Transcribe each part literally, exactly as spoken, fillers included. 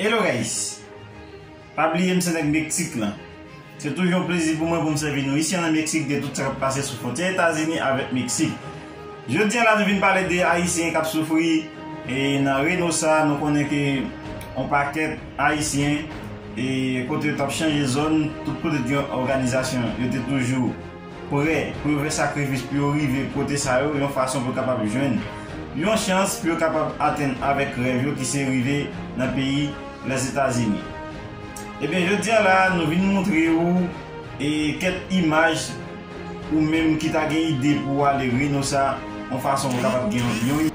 Hello guys! Pa bliye m se nèg Meksik lan. Se toujou yon plezi pou mwen pou m sèvi nou isi an nan Meksik de tout sa k ap pase sou fwontyè Etazini avèk Meksik. Jodi a la nou vin pale de Ayisyen k ap soufri e nan Reynosa, nou konnen ke yon pakèt Ayisyen e kote yo t ap chanje zòn, tout kote t gen òganizasyon, yo te toujou prè pou yo fè sakrifis pou yo rive kote sa yo, yon fason pou yo kapab jwenn yon chans pou yo kapab atenn avèk rèv yo ki se rive nan peyi Lèzetazini. Ebyen, jodi a la, nou vin montre ou e kèk imaj ou menm ki ta gen ide pou w ale Reynosa, yon fason pou w kapab gen yon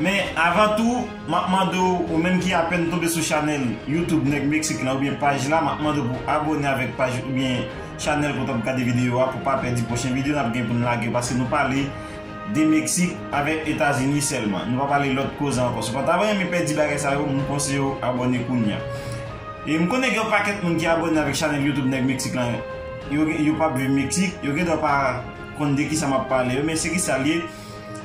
Men, avan tou, m ap mande w, ou menm ki apèn tonbe sou chanèl YouTube Nèg Meksik lan oubyen paj la, m ap mande w pou abòne avèk paj oubyen chanèl kote w ap gade videyo a pou w pa pèdi pwochen videyo n ap gen pou n lage yo, paske nou pale de Meksik avèk Etazini sèlman. Nou pa pale lòt koze ankò. Si w pa ta renmen pèdi bagay sa yo, m konseye w abòne kounye a. E m konnen gen yon pakèt moun ki abòne avèk chanèl YouTube Nèg Meksik lan, yo, yo p ap viv Meksik, yo gendwa pa konn de kisa m ap pale yo, men se kisa l ye.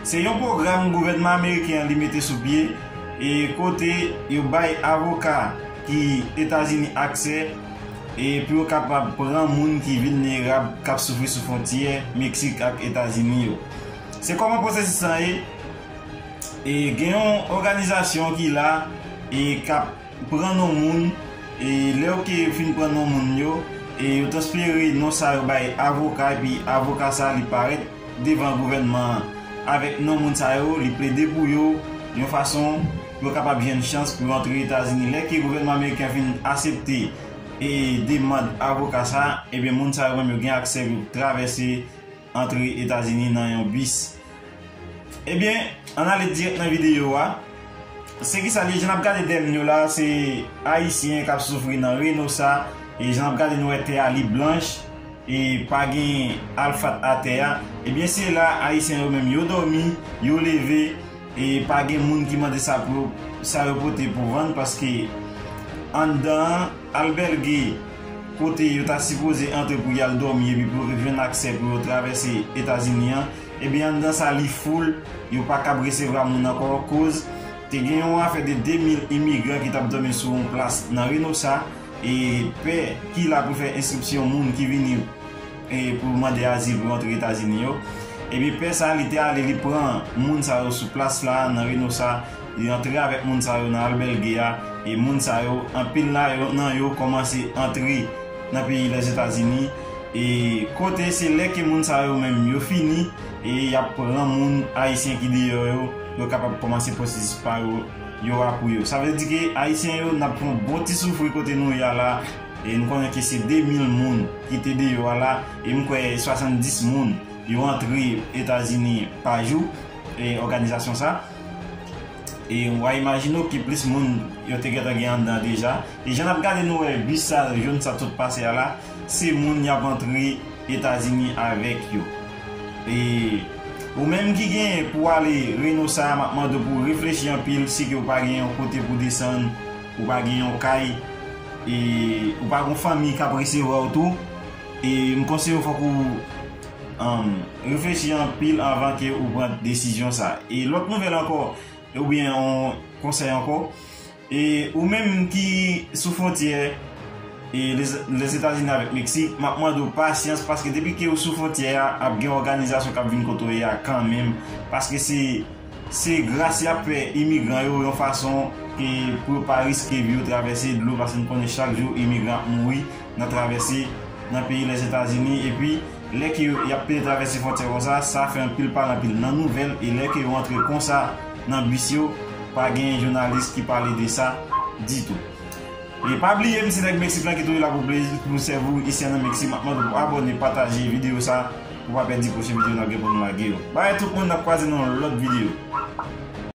Se yon pwogram gouvènman ameriken an li mete sou pye, e kote yo bay avoka ki Etazini aksè, e pou yo kapab pran moun ki vilnerab, k ap soufri sou fwontyè Meksik ak Etazini yo. Se kòman pwosesis lan ye? E gen yon òganizasyon ki la, e k ap pran non moun, e lè yo ke fin pran non moun yo, e yo transfere non sa yo bay avoka, epi avoka sa li parèt devan gouvènman an avèk non moun sa yo, li plede pou yo, yon fason pou yo kapab jwenn chans pou yo antre Etazini. Lè ke gouvènman ameriken fin aksepte e demann avoka sa, ebyen moun sa yo menm yo gen aksè pou yo travèse antre Etazini nan yon bis. Ebyen, ann ale dirèk nan videyo a. Se kisa l ye, jan n ap gade dèyè m yo la, se Ayisyen k ap soufri nan Reynosa, e jan n ap gade nou wè tè a li blanch, e pa gen asfalt atè a. Ebyen, se la Ayisyen yo menm yo dòmi, yo leve, e pa gen moun ki mande sa pou, sa yo pote pou vann, paske anndan an, albège kote yo ta sipoze antre pou y al dòmi epi pou yo jwenn aksè pou yo travèse Etazini an, ebyen anndan sa li foul, yo pa kab resevwa moun ankò, koz te gen yon afè de de mil imigran ki t ap dòmi sou yon plas nan Reynosa, e pè ki la pou fè enskripsyon moun ki vini e pou mande azil pou yo antre Etazini yo. Epi pè sa li te ale, li pran moun sa yo sou plas la nan Reynosa, li antre avèk moun sa yo nan albège a, e moun sa yo, anpil la yo, nan yo kòmanse antre nan peyi Lèzetazini, e kote se lè ke moun sa yo menm yo fini, e y ap pran moun ayisyen ki deyò yo, yo kapab kòmanse pwosesis pa yo, yo a pou yo. Sa vle di ke ayisyen yo, n ap fè yon bon ti soufri kote nou ye a la, e nou konnen ke se de mil moun ki te deyò a la, e m kwè swasanndis moun yo antre Etazini pa jou, e òganizasyon sa. E w a imajine w ki plis moun yo te gentan gen anndan deja. E jan n ap gade nou wè bis sa jòn sa tout pase a la, se moun y ap antre Etazini avèk yo. E ou menm ki gen pou w ale Reynosa, m ap mande w pou w reflechi anpil, si ke w pa gen yon kote pou desann, ou pa gen yon kay, e ou pa gen yon fanmi k ap resevwa w tou, e m konseye w fòk ou, um, reflechi anpil anvan ke ou pran desizyon sa. E lòt nouvèl ankò, oubyen yon konsèy ankò, e ou menm ki sou fwontyè e Lèzetazini avèk Meksik, m ap mande w pasyans, paske depi ke ou sou fwontyè a, ap gen òganizasyon k ap vin kote w ye a kanmenm, paske se, se gras y ap fè imigran yo yon fason ke pou yo pa riske vi yo travèse dlo, paske nou konnen chak jou imigran ap mouri nan travèse nan peyi Lèzetazini, epi lè ke y ap pede travèse fwontyè konsa, sa fè anpil pale anpil nan nouvèl, e lè ke yo antre konsa nan bis yo, pa gen jounalis ki pale de sa ditou. E pa bliye, m se nèg Meksik lan ki toujou la pou plezi, pou sèvi w isi an nan Meksik, m ap mande w pou abòne, pataje videyo sa, pou w pa pèdi pwochen videyo n ap gen pou nou lage yo. Bay tout moun, n ap kwaze nan yon lòt videyo.